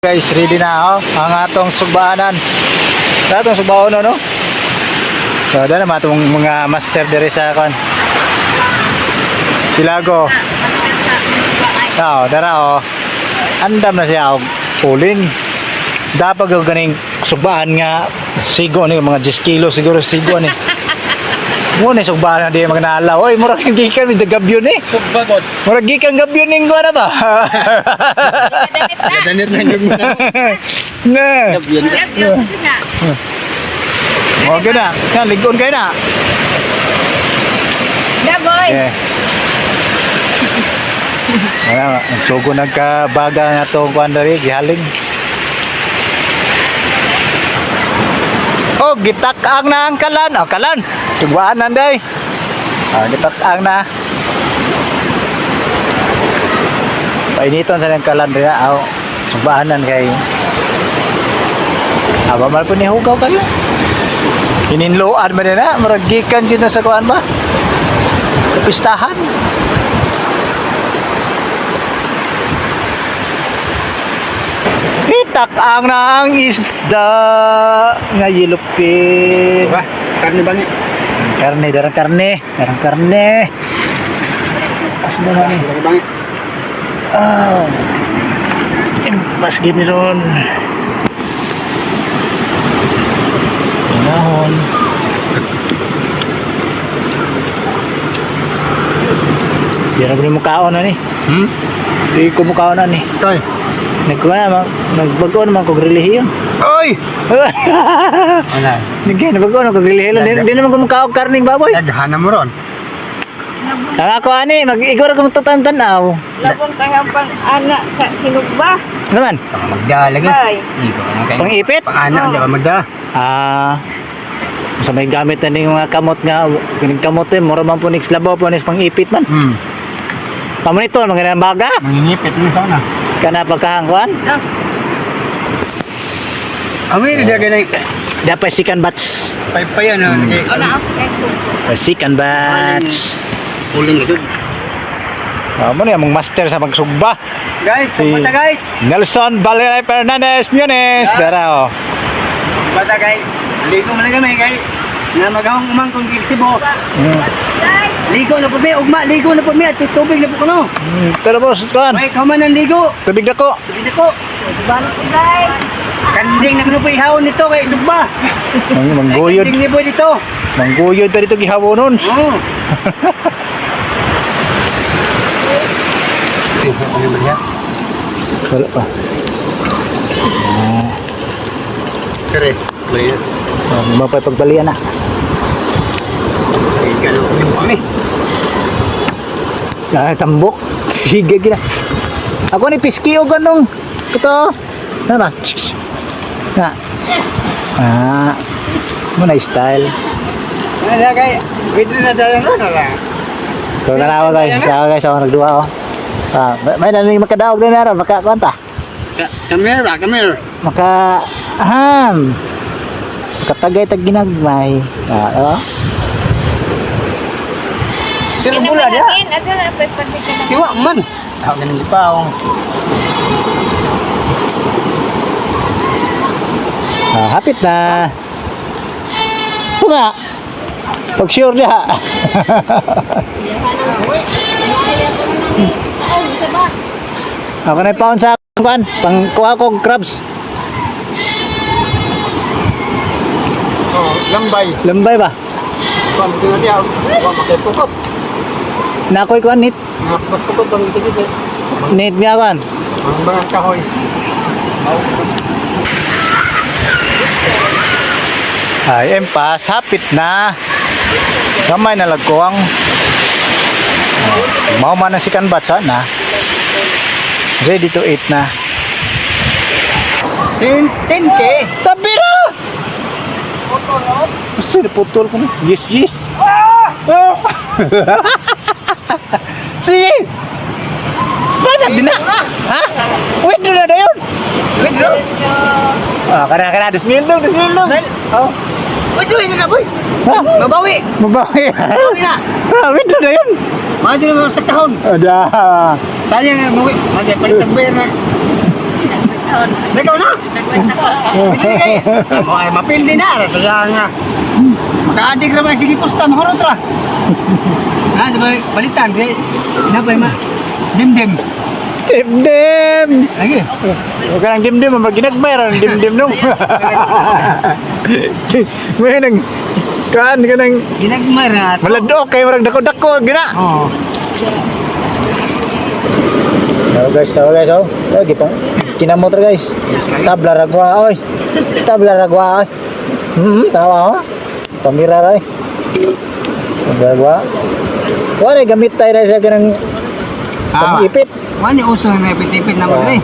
Guys, ready na oh, ang atong sugbaanan. Sa atong sugbaon, no? So, dala naman atong mga master diri sa kon. Silago. Oh, dara oh. Andam na siya og pulin. Dapat og ganing sugbaan nga sigo ni mga 10 kilo siguro sigo ni. Mo ni sugbaan na di mga naalaw. Oy, murag gikan mi gabyon eh. Sugbagod. Murag gikan gabyon ning kuan na ba? Ganit na yung Ne. Gabyon. Okay na. Yan, ligon kayo na. Da boy. Okay. Wala, nagsugo nagkabaga nga itong kuan diri, gihaling. Oh, gitak-ang na ang kalan. Oh, kalan. Tugwaan na day. Ah, gitak-ang na. Painiton sa nang kalan rin. Oh, sugbaanan kay. Aba man po ni hugaw kayo. Hininloan man na, murag gikan gyud na sa kuan ba? Kapistahan. Itak ang na ang isda nga yelupin. Ba, karne ba ni? Karne, darang karne, darang karne. Asa na ni? Karne ba ni? Ah. Impas gini ron. Panahon. Di na ko ni mukhaon na ni. Hmm? Di ko mukhaon na ni. Tay. Nagkuha na, nagbago naman kog relihiyon. Oy! Wala. Nagkaya, nagbago na kog relihiyon. Di naman ko mukhaon karning baboy. Daghan na mo ron. Ang ako ani, mag-igor ako magtatan-tanaw. Labong kaya pang anak sa sinugba. Naman, Magda lagi. Bay. Di ko na kayo. pang-ipit. Pang-anak di ba magda? Ah, sa may gamit na ning mga kamot nga, kining kamot eh, mura man po ni slabaw po ni pang-ipit man. Pamunito, mga ganang baga. Mangingipit ni sana. Kana pagkahangkuan. Ah, Ami ri daga na Dapat sikan bats. paypayan na lagi. ona ako. Sikan bats. Uling ito. Ah, mo ni among master sa pagsugba. Guys, Si- sumbata guys. Nelson Valerie Fernandez Munes. Dara oh. Sumbata guys. Ligo man lang kami guys. Na maghahong umang kung gigsibo. Guys, Ligo na po mi, ugma, ligo na po mi, at tubig na po kuno. Tara boss, kuan. May kaman ang ligo. Tubig na ko. Tubig na ko. balik ko guys. Kanding na kuno po ihawon nito kay sugba. Mangguyod. Kanding ni boy dito. Mangguyod ta dito gihawon nun. Oo. Wala pa. Kare, may Oh, mapapagbalian na. sige na kami. Ah, tambok. Sige gina. Ako ni Piski o ganong. Ito. Tama. Na. Ah. Mo na style. Ano kay? Pwede na tayo no na. Ito na nawa guys. Tawa guys, ako nagduwa oh. Ah, may naning makadaog na naron, maka kuan ta. Come here, ba? Come here. Maka aham. Makatagay tag ginagmay. Ah, oh. Sino bula dia? Ato na pa pagka. Kiwa man. Ako ganun di pa oh. Ah, hapit na. Suma. Pag sure niya. Ako na paon sa kuan, pang kuha ko crabs. Oh, lambay. Lambay ba? Kuan dito na diya. Kuan makipukot. Nakoy kuan nit. Makipukot ang gisi-gisi. Nit nga kuan. Ang mga kahoy. Ay, empas, hapit na. Gamay na lagkuang. Mao man ang sikan batsa na. Ready to eat na. 10 10k. Tabira! Gusto na putol ko na. Yes, yes. Ah! Oh! Sige! Paano din na? Ha? Wait na na yun! Withdraw. Ah, kana kana 2,000 dong, 2,000 dong. Oh. Withdraw na boy. Ha? Mabawi. Mabawi. Mabawi na. Ah, withdraw na yun. Mga naman sa kahon. Ada. Sayang nga mawi. Mga palit tagbayar na. Ikaw na. Pwede kay. Mo ay mapildi na ra sa nga. Makaadik ra ba sige posta mahurot ra. Ha, di ba balitan kay napay ma dimdim. Dimdim! Lagi. Huwag ka nang dimdim, maginagmay ra ng dimdim nung. May nang kaan ka nang Ginagmay ra ato. maladok kay marag dako-dako gina. Oo. Tawa guys, tawa guys oh. Lagi pang kinamot ra guys. Tabla ra gwa oy. Tabla ra gwa oy. Tawa oh. Pamira ra oy. Tabla gwa. Wala gamit tayo ra siya kanang pang-ipit. Wani uso nga ipit-ipit na mo Oo. diri.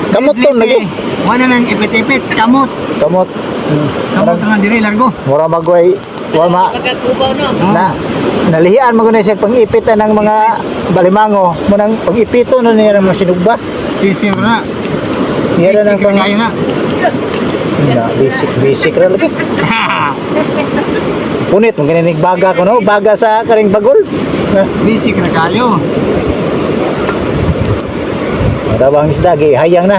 Kamot to lagi. Wala nang ipit-ipit, kamot. Kamot. Kamot na diri largo. Mura magway wa ma Pagkakubaw no. na nalihian mo na siya pang-ipit na ng mga balimango mo nang pag-ipito na niya ng mga sinugba. Sisiw na. Niya ra nang Basic pang na kayo na. Na, basic basic ra lagi. Punit mo ganinig baga ko no, baga sa karing bagol. Basic na kayo. Madawang isda gi hayang na.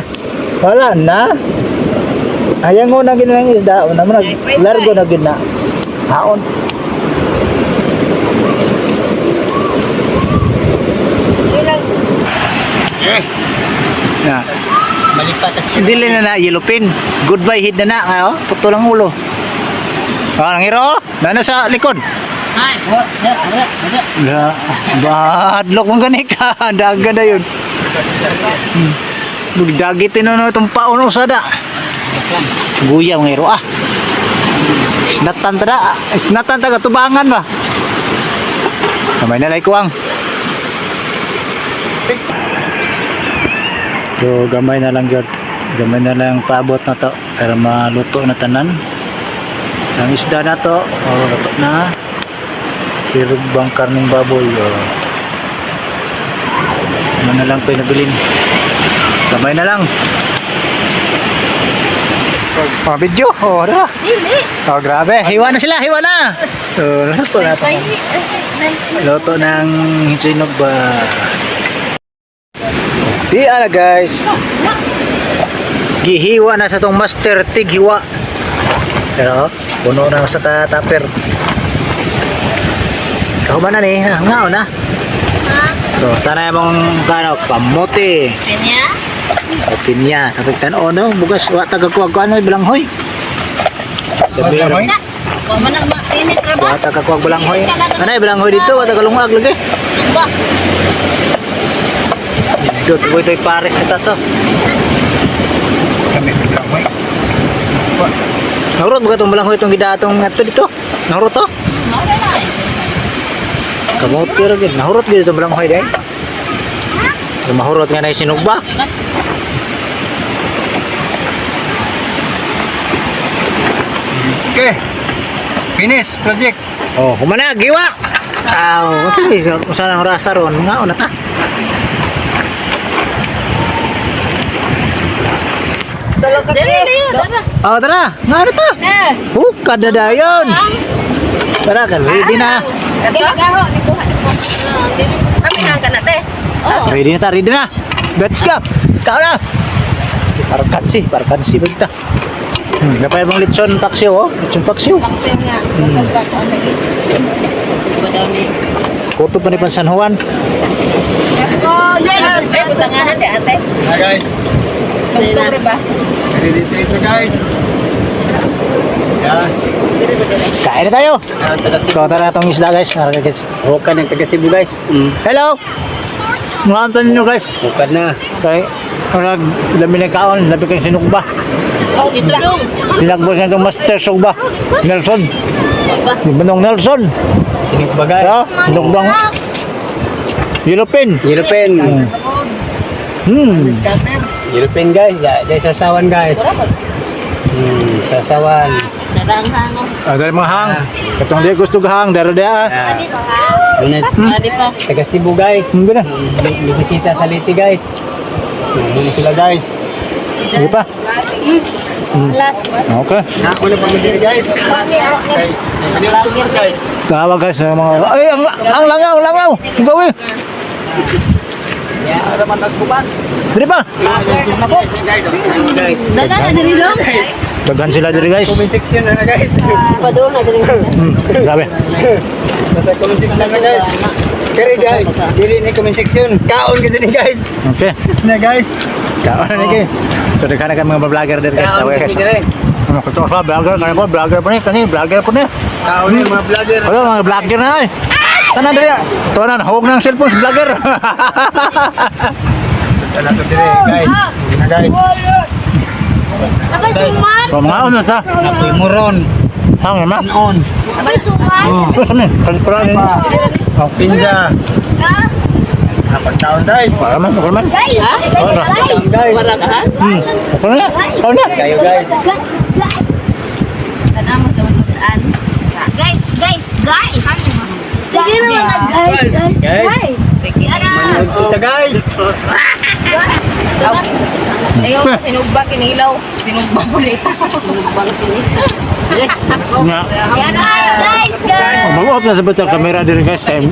Wala na. Hayang mo na gid ang isda, una mo nag largo na gid na. Haon. Eh, Na. malipat kasi. Dili na na yellowfin. Goodbye hid na na ayo, putol ang ulo. Ah, nangiro, nana sa likod. Ay. La, badlok mong gani ka. Daga na yun. Dagit na na itong paon usada. Guya mga iro ah. Isnatan ta da. Isnatan ta katubangan ba. Kamay na lay kuwang. So gamay na lang gyud. Gamay na lang paabot na to para maluto na tanan. Ang isda na to, oh, luto na. Pero bang karneng baboy, oh. Ano na lang pinabilin. Gamay na lang. Oh, video. Oh, tara. Dili. Oh, grabe. Hiwa na sila, hiwa na. Oh, luto na to. Ay, ay, ay. Luto ng sinog ba? Di ala guys. Gihiwa na sa tong master tighiwa. Pero puno na sa ka-tupper. Kahuman na ni, ah, ngao na. So, tanay mong kano, kamote. Pinya? O pinya, tapos tan-o no, bugas wa tagakuha ko ano balanghoy. Balanghoy? Na. Wa man na mainit ra ba? Wa tagakuha balanghoy. Anay balanghoy dito, wa tagalungag lagi. Sugba. Dito tuloy to'y pares na to. Kami sa balanghoy. Nahurot ba itong balanghoy itong gidatong ngadto dito? Nahurot to? Mao na lang. Kamote ra gid. Nahurot gid itong balanghoy dai. Mahurot nga na yung sinugba. Okay. Finish project. Oh, humana giwa. Aw, sige, usa nang rasa ron, mga una ta. Dili dili dara. Oh, tara, nga na ta. Na. Hukad na dayon. Tara, kan ready na. Kato gaho ni kuha ni ko. Dili kami nang kana te. Oh. Ready na ta, ready na. Let's go. Kao na. Parkansi, parkansi bagta. Napay mong lechon paksiw oh, lechon paksiw. Paksiw nga, magkabak ko lagi. Kutob pa daw ni. Kutob pa ni pan San Juan. Oh, yes. Ay, butangahan di ate. Hi guys. Tugtog ba? Ready to eat na guys. Yeah. Dili ba dili? Kain na tayo. Ang taga Cebu. So, tara itong isda guys. Tara guys. Hukad ng taga Cebu guys. Hello! Mga anton ninyo guys. Hukad na. Kay, nag labi ng kaon, labi kang sinugba. Oh, gitulong. Sinagbo siya itong master sugba. Nelson. Ba? Yung Nelson. Sinugba guys. Ha? Sinugbang European. European. European guys. Dahil sasawan guys. Sasawan. Naranghang. Ah, dari mga hang. Katong di gusto hang, dari dia. Ah. Ah. Adi pa. Lunad. Adi pa. Taga Cebu guys. Gana. Bibisita sa Leyte guys. Hindi sila guys. Hindi pa. Last. Okay. Ako na pag guys. Okay. Ano yung guys? Tawa guys sa mga ay ang langaw, langaw. Ang gawin. Para man nagkuban. Diri pa. Guys, Dagan na diri dong. Daghan sila diri, guys. comment section na guys. Padung na diri. Grabe. Nasa comment section na, guys. Kere guys, dili ni comment section. Kaon kasi ni guys. Okay. Na guys. Kaon na ni guys. So daghan na kami mga vlogger diri, guys. Kaon Tawag, kasi guys. dire. Ano ko sa vlogger kani ko, vlogger po ni, kani vlogger po ni. Kaon ni mga vlogger. Wala mga vlogger na ay. Tanan diri. Tanan hawag ng cellphone sa vlogger. Ano to dire guys. Na guys. Abay suman. So mga ano sa? Napoy muron. Hangin ma. On. Abay suman. Oh. Ito sa min. Kalit pa. Oh, pinja. Napagtaon guys. Wala man, wala man. Guys, guys, guys. Guys. Wala ka ha? Okay na. Okay na. Kayo guys. Guys, guys. Tanaw mo sa saan. Guys, guys, guys. Sige naman, guys, guys, Guys. guys. Sige ana. Manood kita guys. Ayaw sinugba kinilaw, sinugba ulit. Sinugba kinilaw. Nga. Yan na, guys, guys. Oh, mag-off na sa batang camera diri, guys. Kay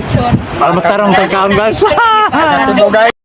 para matarong tagkaon, guys. Sa Cebu guys.